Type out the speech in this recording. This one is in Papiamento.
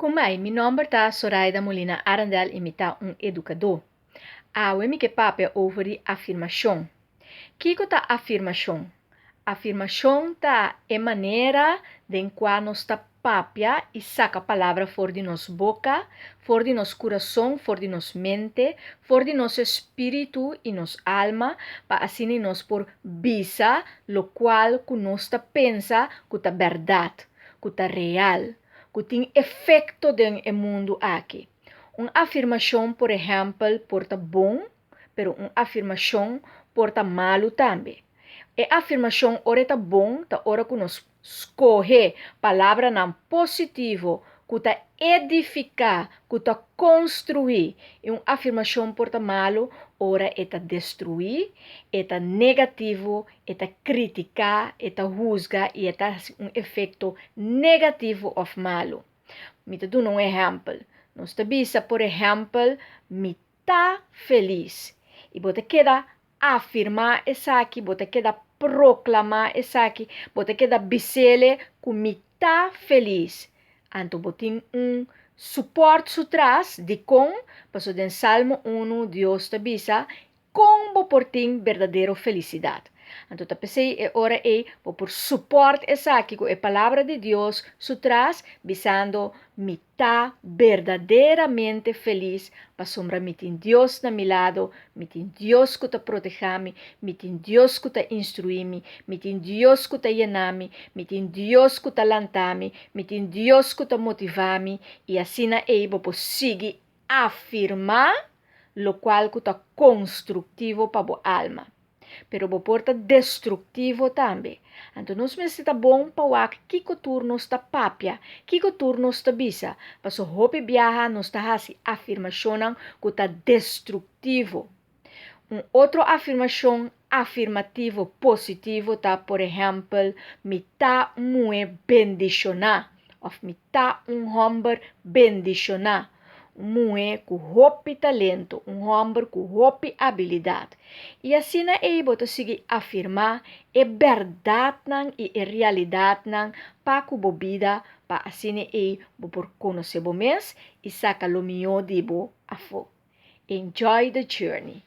Kumai, mi nòmber ta Soraida Molina Arendel i mi ta un edukadó. Awe mi ke papia over di afirmashon. Kiko ta afirmashon? Afirmashon ta e manera den kua nos ta papia i saka palabra for di nos boka, for di nos kurason, for di nos mente, for di nos espíritu i nos alma, pa asina nos por bisa lokual ku nos ta pensa ku ta bèrdat, ku ta real, ku tin efekto den e mundu aki. Un afirmashon, por ehèmpel, por ta bon, pero un afirmashon por ta malu tambe. E afirmashon ora e ta bon ta ora ku nos skohe palabranan positivo ku ta edifiká, ku ta konstruí. I un afirmashon por ta malu ora e ta destruí, e ta negativo, e ta kritiká, e ta husga i e ta hasi un efekto negativo òf malu. Mi ta duna un ehèmpel. Nos ta bisa, por ehèmpel, Mi ta felis. I bo ta keda afirmá esaki, bo ta keda proklamá esaki, bo ta keda bis'ele ku mi ta felis. Anto bo tin un supòrt su tras. Dikon? Pasobra den Salmo unu Dios ta bisa kon bo por tin berdadero felisidat. Anto ta p'esei e ora ei bo por supòrt esaki ku e Palabra di Dios su tras, bisando, Mi ta berdaderamente felis pasobra mi tin Dios na mi lado, mi tin Dios ku ta protehá mi, mi tin Dios ku ta instruí mi, mi tin Dios ku ta yená mi, mi tin Dios ku ta lantá mi, mi tin Dios ku ta motivá mi, i asina ei bo por sigui afirmá lokual ku ta konstruktivo pa bo alma. Pero bo por ta destruktivo tambe. Anto nos mester ta bon pa wak kiko tur nos ta papia, kiko tur nos ta bisa, paso hopi biaha nos ta hasi afirmashonnan ku ta destruktivo. Un otro afirmashon afirmativo positivo ta por ehèmpel mi ta un muhé bendishoná òf mi ta un hòmber bendishoná. Un muhé ku hopi talento, un hòmber ku hopi abilidat. I asina ei bo ta sigui afirmá e bèrdatnan i e realidatnan pa ku bo bida pa asina ei bo por konosé bo mes i saka lo mihó di bo afó. Enjoy the journey!